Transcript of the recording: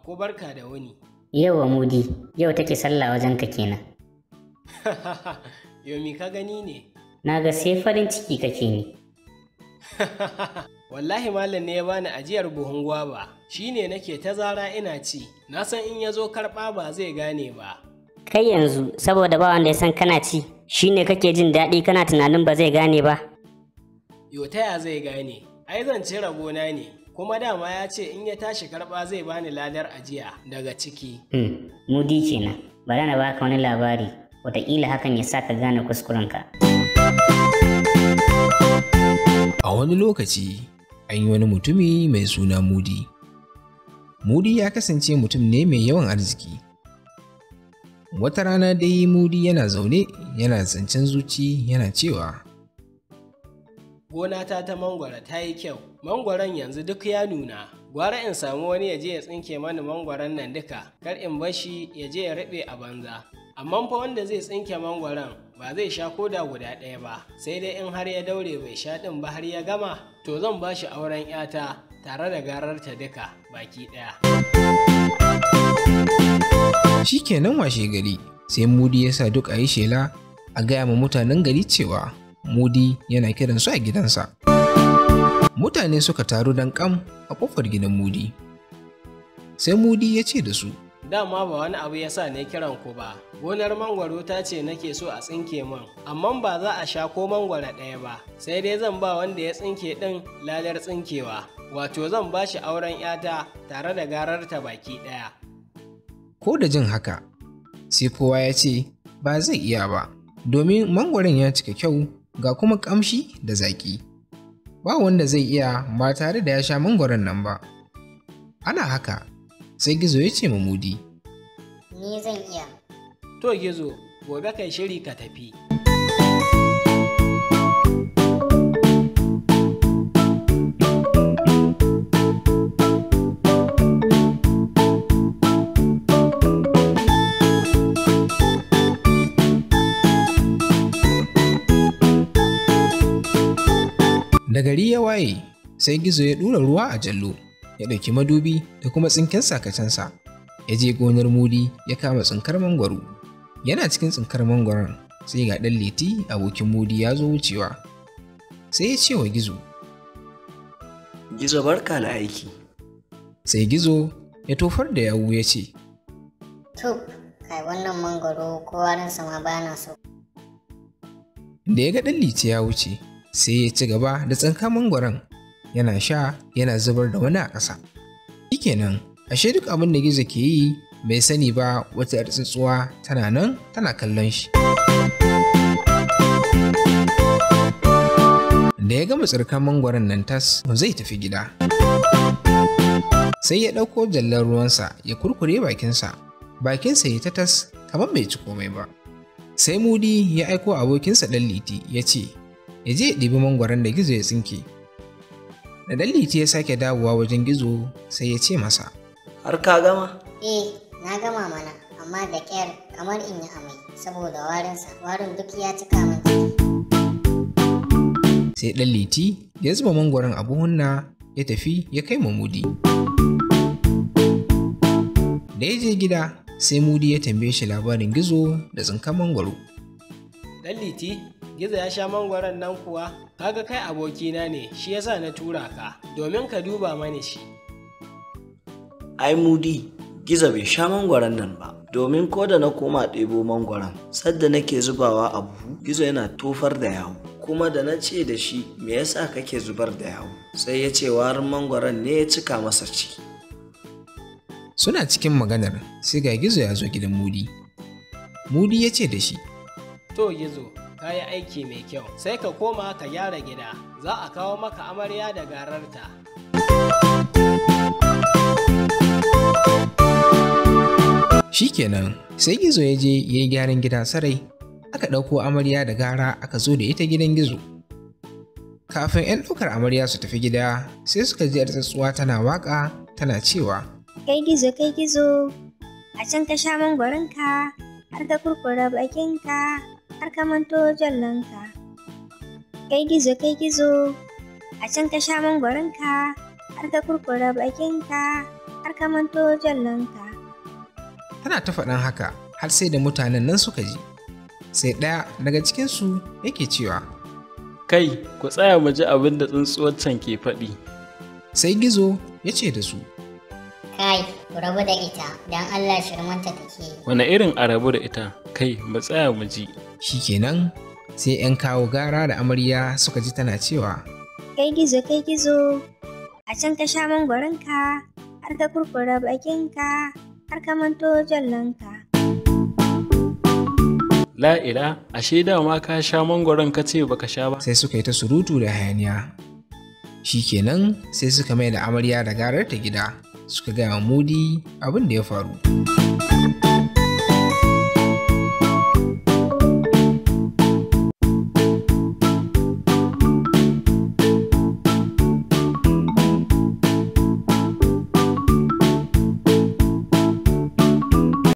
ko barka da wuni. Yauwa Mudi, yau take sallah wajenka kenan. Yomi ka gani ne? Na ga sai farin ciki kake ne. Wallahi malam ne ya bani ajiyar buhun gwaba, shi ne nake ta zara ina ci, na san in ya zo karɓa ba zai gane ba. Kai yanzu saboda ba wanda ya san kana ci, shi ne kake jin daɗi kana tunanin ba zai gane ba. Yo ta ya zai gane, ai zan ci rabona ne, kuma dama ya ce in ya tashi karɓa zai bani ladar ajiya daga ciki. Mudi kenan, bari na baka wani labari, wataƙila hakan ya sa ka gane kuskurenka. A wani lokaci, an yi wani mutumi mai suna Mudi. Mudi ya kasance mutum ne mai yawan arziki. Wata rana dai Mudi yana zaune yana zancen zuci yana cewa, Gonata ta mangwaro ta yi kyau, mangwaron yanzu duk ya nuna. Gwara in samu wani ya je ya tsinke mani mangwaron nan duka, kar in bashi ya je ya ruɓe a banza. Amma fa wanda zai tsinke mangwaron ba zai sha koda guda ɗaya ba, sai dai in har ya daure bai sha ɗin ba har ya gama, to zan ba shi auren 'yata tare da gararta duka baki ɗaya. Shikenan washe gari, sai Mudi ya sa duk a yi shela a gaya ma mutanen gari cewa Mudi yana kiran su a gidansa. Mutane suka taru don kam a ƙofar gidan Mudi. Sai Mudi ya ce da su, Dama ba wani abu ya sa ne kiran ku ba, gonar mangwaro ta ce nake so a tsinke min, amma ba za a sha ko mangwaro ɗaya ba, sai dai zan ba wanda ya tsinke ɗin ladar tsinkewa, wato zan ba shi auren 'yata tare da gararta baki ɗaya. Ko da jin haka, sai kowa ya ce ba zai iya ba, domin mangwaron ya cika kyau ga kuma ƙamshi da zaƙi. Ba wanda zai iya ba tare da ya sha mangwaron nan ba. Ana haka, sai Gizo ya ce ma Mudi, Ni zan iya. To Gizo, gobe kai shiri ka tafi. Da gari ya waye, sai Gizo ya ɗura ruwa a jallo, ya ɗauki madubi da kuma tsinken sakacensa. Ya je gonar Mudi ya kama tsinkar mangwaro. Yana cikin tsinkar mangwaron, sai ga ɗan Liti abokin Mudi ya zo wucewa. Sai ya ce wa Gizo, Gizo barka da aiki. Sai Gizo ya tofar da yawu ya ce, Tuf, kai wannan mangwaro ko warinsa ma ba na so. Da ya ga ɗan Liti ya wuce, sai ya ci gaba da tsinka mangwaron, yana sha yana zubar da wani a ƙasa. Shikenan, ashe duk abin da Gizo ke yi bai sani ba wata 'yar tsuntsuwa tana nan tana kallon shi. Da ya gama tsirkan mangwaron nan tas zai tafi gida. Sai ya ɗauko jallar ruwansa ya kurkure bakinsa, bakinsa ya ta tas kamar bai ci komai ba. Sai Mudi ya aiko abokinsa ɗan Liti ya ce, ya je ya ɗibi mangwaron da Gizo ya tsinke. Da ɗan Liti ya sake dawowa wajen Gizo sai ya ce masa, Har ka gama? Eh, na gama mana, amma da ƙyar kamar in yi amai saboda warinsa, warin duk ya cika min ciki. Sai ɗan Liti ya zuba mangwaron a buhunna ya tafi ya kai ma Mudi. Da ya je gida sai Mudi ya tambaye shi labarin Gizo da tsinkan mangwaro. Ɗan Liti, Gizo ya sha mangwaron nan kuwa, kaga kai abokina ne, shi yasa na tura ka, domin ka duba mani shi. Ai Mudi, Gizo bai sha mangwaron nan ba, domin ko da na koma ɗebo mangwaron, sadda nake zubawa a buhu, Gizo yana tofar da yawu. Kuma da na ce da shi me yasa kake zubar da yawu, sai ya ce warin mangwaron ne ya cika masa ciki. Suna cikin maganar sai ga Gizo ya zo gidan Mudi. Mudi ya ce da shi, To Gizo, ka yi aiki mai kyau, sai ka koma ka gyara gida, za a kawo maka amarya da gararta. Shikenan, sai Gizo ya je ya yi gyaran gida sarai, aka ɗauko amarya da gara aka zo da ita gidan Gizo. Kafin 'yan ɗaukar amarya su tafi gida, sai suka ji 'yar tsuntsuwa tana waƙa tana cewa, Kai Gizo, kai Gizo, a can ka sha mangwaronka, har ka kurkura bakinka, har ka manto jallonka. Kai Gizo, kai Gizo, a can ka sha mangwaronka, har ka kurkura bakinka, har ka manto jallonka. Tana ta faɗan haka har sai da mutanen nan suka ji. Sai ɗaya daga cikinsu yake cewa, Kai, ku tsaya mu ji abin da tsuntsuwar can ke faɗi. Sai Gizo ya ce da su, Kai, ku rabu da ita, don Allah shirmanta take yi. Wane irin a rabu da ita? Kai, mu tsaya mu ji. Shikenan sai 'yan kawo gara da amarya suka ji tana cewa, Kai gizo, kai gizo, a can ka sha mangwaronka, har ka kurkura bakinka, har ka manto jallonka. La'ila, ashe dama ka sha mangwaron ka ce baka sha ba. Sai suka yi ta surutu da hayaniya. Shikenan sai suka mai da amarya da garar ta gida, suka gaya wa Mudi abin da ya faru.